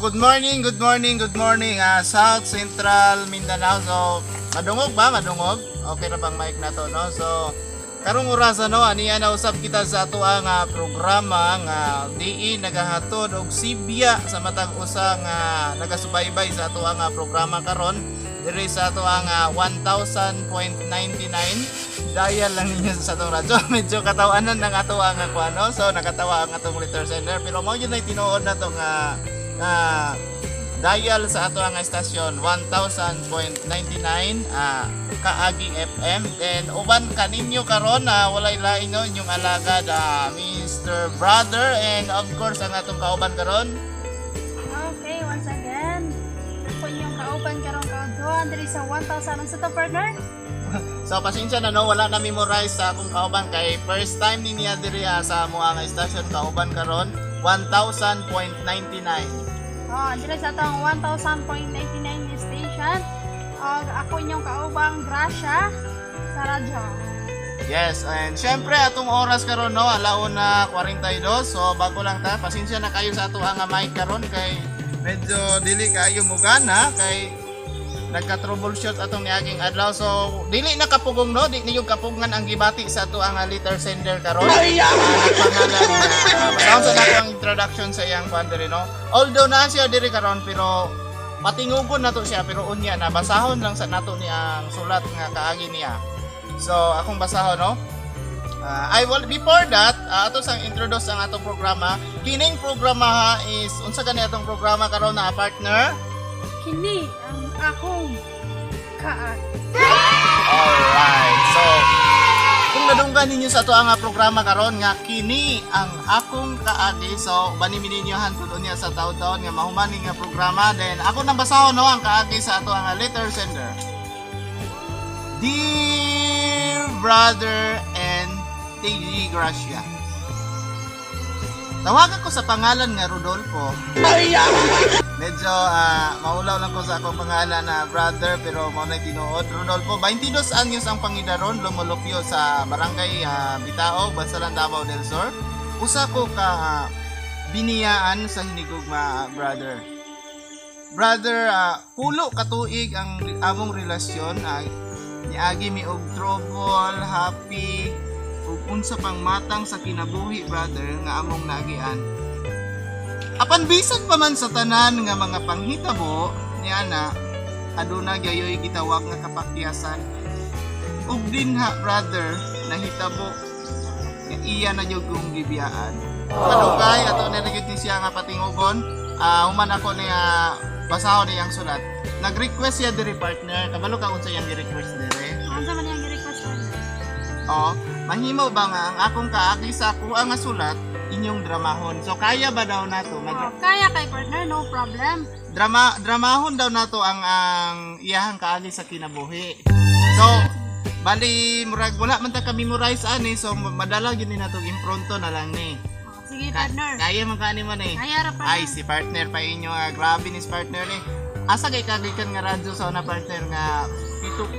good morning, good morning, good morning. South Central Mindanao. So, madungog ba? Madungog? Okay na bang mic na to, no? So, karong oras ano, aniya na usab kita sa ato ang programa nga DI nagahatod og sibya sa matag usa nga nagasubaybay sa ato ang programa karon diri sa ato ang 1000.99 dial lang ninyo sa atong radyo. Medyo katawanan ng ato ang kuano, so nakatawa ang atong letter sender, pero mao yun ay tinuod na to nga dial sa ato ang estasyon 1000.99 kaagi FM. Then uban kaninyo karon walay lain no inyong alagad Mr. Brother, and of course ang atong kauban karon. Okay, once again, ako yung kauban karong kauduan diri sa 1,000 ang sa partner. So pasensya na no, wala na memorize sa akong kauban kay first time ni niya diri sa amo ang estasyon kauban karon 1000.99. Diri sa atong 1000.99 station. Ako inyong kaubang Gracia sa radyo. Yes, and syempre atong oras karon no, 1:42. So bago lang ta, pasensya na kayo sa ato ang mic karon kay medyo dili kayo mugana kay nagka-troubleshoot atong niaging adlaw. So dili na kapugong no, di niyo kapugngan ang gibati sa ato ang letter sender karon. Nagpangalan sa nato ang introduction sa iyang pandiri no. Although na siya diri karon pero patingugon na to siya, pero unya na basahon lang sa nato ni ang sulat nga kaagi niya. So akong basahon no. Before that, ato sang introduce ang atong programa. Kining programa is unsa gani atong programa karon na partner? Kini ang akong kaag. Alright. So kung nadunggan ninyo sa ato ang programa karon nga kini ang akong kaagi, so banimi ninyo hantud niya sa taon-taon nga mahumani nga programa. Then ako nang basahon no ang kaagi sa ato ang letter sender. Dear Brother and TG Gracia, tawagan ko sa pangalan nga Rodolfo. Medyo maulaw lang ko sa akong pangalan na brother, pero mao na tinuod Rodolfo. 22 anyos ang pangidaron, lumulupyo sa barangay Bitaog, Bansalan, Davao del Sur. Usa ko ka biniyaan sa hinigugma brother. Brother, pulo katuig ang among relasyon. Niagi mi og trouble, happy, ug unsa pang matang sa kinabuhi brother nga among nagian. Apan bisan pa man sa tanan nga mga panghitabo niya na aduna gayoy gitawag nga kapakyasan. Ug dinha brother nahitabo nga iya na jud kong gibiyaan. Kadugay ato na gyud ni siya nga patingugon. Human ako ni basahon niyang sulat. Nag-request siya diri partner. Kabalo ka unsa iyang gi-request diri? Unsa man yang request partner? Mahimo ba nga ang akong kaagi sa kuha nga sulat inyong dramahon. So kaya ba daw nato? Kaya kay partner, no problem. Dramahon daw nato ang iyahang kaagi sa kinabuhi. So bali murag wala man ta ka memorize ani, so madala gyud ni nato impronto na lang ni. Sige partner. Kaya man kani man eh. Kaya ra partner. Ay si partner pa inyo grabe ni partner ni. Asa kay kagikan nga radyo sa una partner nga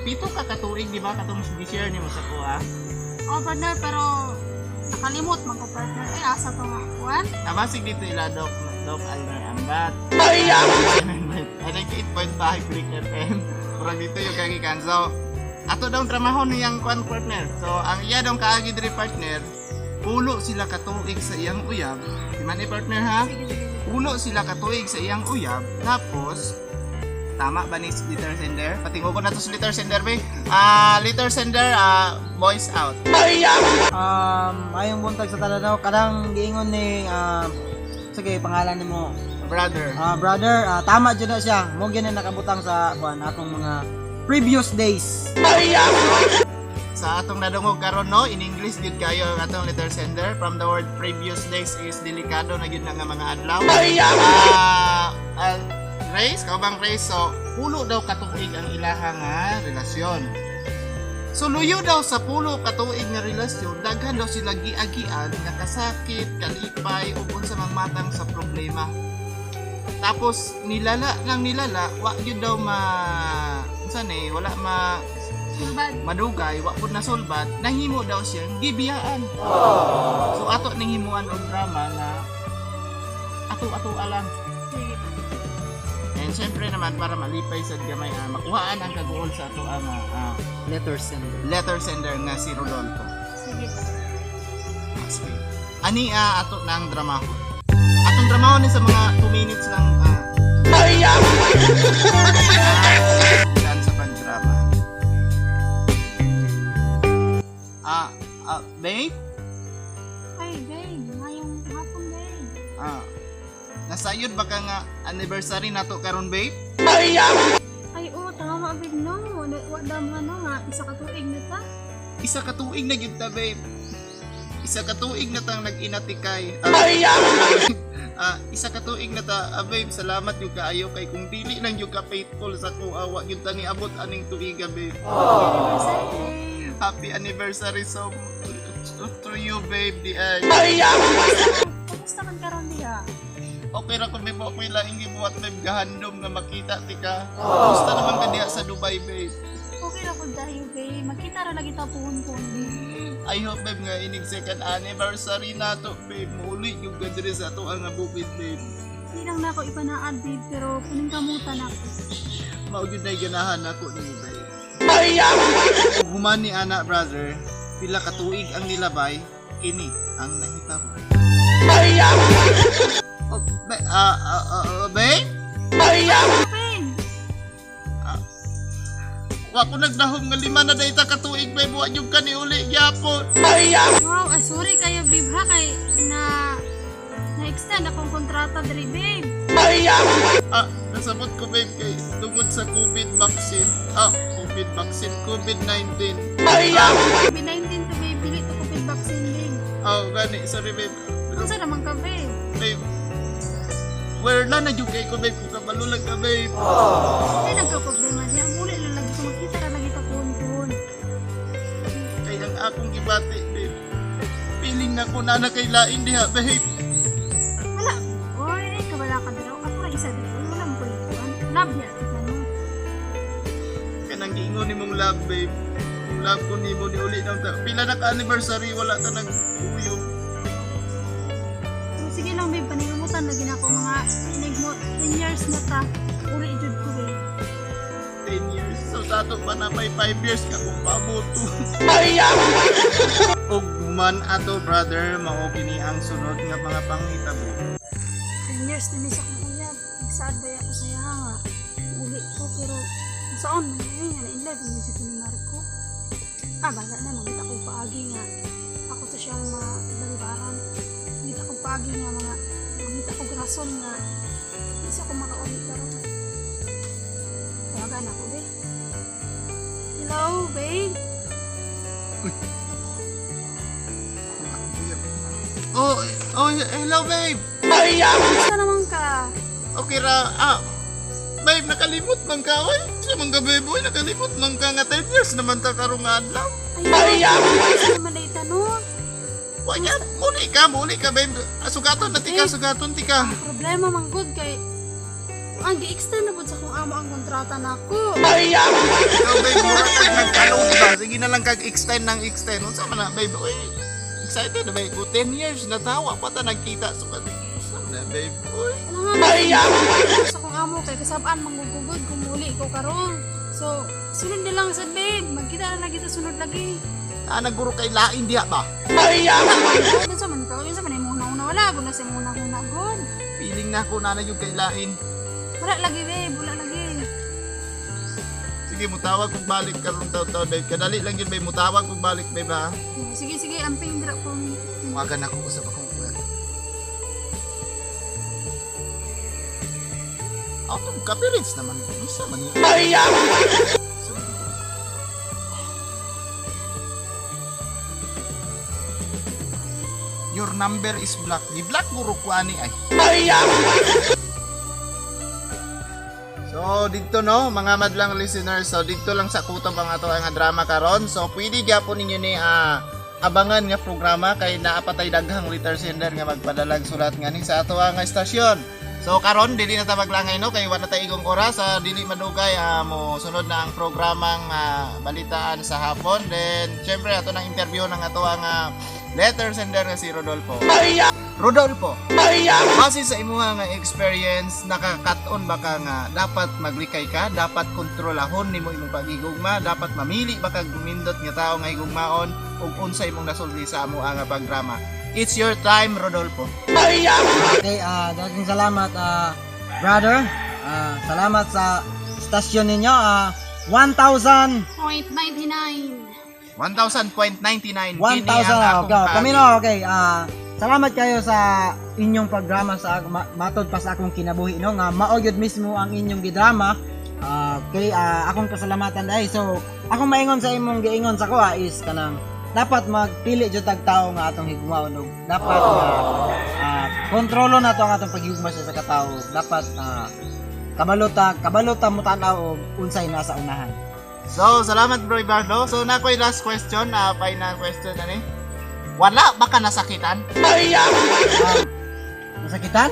pito ka katuig di ba katong gi-share nimo sa kuha? Partner, pero nakalimot man ko partner. Asa to nga kuan? Nabasig dito ila Doc Almer Ambat. I like 8.5 Brick FM. Murag dito yung kagikan. So ato daw tramahon niyang kuan partner. So ang iya daw kaagi diri partner, pulo sila katuig sa iyang uyab. Di man partner ha? Pulo sila katuig sa iyang uyab. Tapos tama ba ni letter sender? Patingugon na to sa letter sender be. Letter sender voice out. Ayong buntag sa talanaw, kadang giingon ni sige pangalan nimo Brother. Brother, tama jud na siya. Mo gyud na nakabutang sa kuan atong mga previous days. Sa atong nadungog karon no, in English gid kayo ang atong letter sender. From the word previous days is delikado na gid na nga mga adlaw. Race, kaubang race, so pulo daw katuig ang ilaha nga relasyon. So luyo daw sa pulo katuig nga relasyon, daghan daw sila giagian nga kasakit, kalipay ug unsa mang matang sa problema. Tapos nilala, wa gyud daw wala madugay, wa pud nasulbad, nahimo daw siya gibiyaan. So ato ning himuan og drama nga ato alang. And syempre naman para malipay sa gamay makuhaan ang kaguol sa ato ang Letter sender. letter sender nga si Rodolfo. Sige. Sige. Ani ato nang drama. Atong drama ni sa mga 2 minutes lang. Yan sa pagdrama. Babe? Ay, babe. Ngayong hapon, babe. Nasayod ba ka nga anniversary nato karon, babe? Ay, oo. Tama, babe, no. Wala nga, no, nga. Isa ka tuig na ta. Isa ka tuig na gyud ta, babe. Isa ka tuig na tang nag-inatikay. Isa ka tuig na ta, babe. Salamat yung kaayo kay kung dili lang yung ka faithful sa kuawa yung tani abot aning tuiga, babe. Anniversary. Happy anniversary to you, babe. Di ay. Kamusta man karon diha? Okay ra ko babe, okay laing gibuhat babe gahandom nga makita ti ka. Gusto naman ka diha sa Dubai, babe. Okay ra pud dahil, babe. Magkita ra lagi ta puhon-puhon, babe. I hope babe nga inig second anniversary nato, babe. Muli yung gadre sa ato ang bukid, babe. Hindi lang na ako ipanaad, babe, pero kuning kamutan ako. Mao gyud nay ganahan nako ni babe. Humani anak, brother. Pila ka tuig ang nilabay, kini ang nahitabo. Oh, babe? Babe! Wa ko nagdahom nga 5 na dayta ka tuig, babe. Wa yung kani uli gyapon. Wow, sorry kayo, babe, ha, kay na-extend akong kontrata diri, babe. Nasabot ko, babe, kay tungod sa COVID vaccine. COVID-19. COVID-19 to, babe, dili to COVID vaccine, babe. Gani, sorry, babe. Kung saan naman ka, babe? Babe, where na yung kay ko, babe, kung kabalulag ka, babe. Ay, nagka-problema diya. Muli lang lagi ko, magkita ka lagi ta puhon-puhon. Kay ang akong gibati, babe. Feeling na ko na kay lain diha, babe. Wala, oy, kabala ka daw. Ako lang isa dito, wala mo kulikuan. Love ya, tika mo. Kanang giingon nimong love, babe. Yung love ko nimo ni uli nang pila na ka-anniversary, wala ta nag-uyo. So, sige lang, babe, paningumutan lagi na ako mga 10 years na ta. Uri, jud ko, babe. 10 years. So sa ato pa na may 5 years ka kung pabuto. Og man ato, brother, mao kini ang sunod nga mga panghitabo. 10 years na misa kong uyab. Nagsaad ba ako sa yaha nga. Uli ko, pero saan na ngayon nga na-inlove yung music ni Marco. Bala na, nangita ko paagi nga. Ako to siyang mabalibaran. Nangita ko paagi nga nangita ko rason nga. Isa ko makaulit na rin. Tawagan ako, babe. Hello, babe? Hello, babe. Kamusta naman ka? Okay ra. Babe, nakalimot man ka, oy. Sa mga babe, oy, nakalimot man ka nga 10 years naman ta karong adlaw. Ay, naman na itanong. Wanya, muli ka, babe. Sugaton na tika, sugaton tika. Problema man good kay ang gi-extend na po sa kung amo ang kontrata nako. Ikaw, babe, mura kag nagkalong ba? Sige na lang kag extend ng extend. Unsa man na, babe, oy. Excited na, babe. 10 years na tawa pa ta nagkita. Sugat. Unsa na, babe, oy. Sa kung amo kay kasabaan manggugugod kung muli ko karon. So, sunod na lang sad, babe. Magkita na lagi ta sunod lagi. Naguro kay lain diha ba? Ano sa man ka? Yun sa man ay muna wala. Guna sa muna gon. Feeling na ako na yung kay lain. Wala lagi, babe. Wala lagi. Sige, mutawag kung balik karon taw-taw, babe. Kadali lang yun, babe. Mutawag kung balik, babe, ha? Sige, amping dira ko. Tuwagan ako usap akong kuya. Out of copyrights naman. Ano sa man yun? Your number is black. Di black guru ko ani ay. So dito no mga madlang listeners, so dito lang sa kutob ang ato ang drama karon. So pwede gyapon ninyo ni abangan nga programa kay naapatay daghang letter sender nga magpadalag sulat nga ni sa ato nga estasyon. So karon dili na ta maglangay no kay wala ta igong oras sa dili madugay mo sunod na ang programang balitaan sa hapon. Then syempre ato nang interview ng ato nga letter sender nga si Rodolfo. Rodolfo, base sa imuha nga experience, nakakaton ba ka nga dapat maglikay ka, dapat kontrolahon nimo imong paghigugma, dapat mamili ba kag gumindot nga tao nga higugmaon ug unsa imong nasulti sa amo nga pagdrama. It's your time, Rodolfo. Okay, dating salamat, brother. Salamat sa stasyon ninyo. 1,000. 0.99. 1,000.99. 1,000. Kini Kami no, okay. Salamat kayo sa inyong pagdrama sa matod pa sa akong kinabuhi no nga mao gyud mismo ang inyong gidrama. Okay, akong kasalamatan dai. So, akong maingon sa imong giingon sa ko is kanang dapat magpili jud tag tawo nga atong higugmaon og dapat kontrolo nato ang atong paghigugma sa katawo. Dapat kabalota mo tanaw og unsay nasa unahan. So, salamat bro Ibardo. So, nakoy last question, final question ani. Wala ba ka nasakitan? Nasakitan?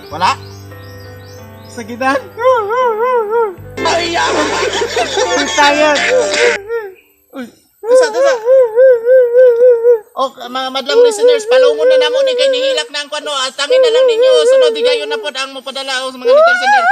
Wala? Sakitan? Tired. Tusa. O mga madlang listeners, palungon na namo ni kay nihilak na ang kwano. Tangin na lang ninyo sunod digayon na pod ang mopadala sa mga little sender.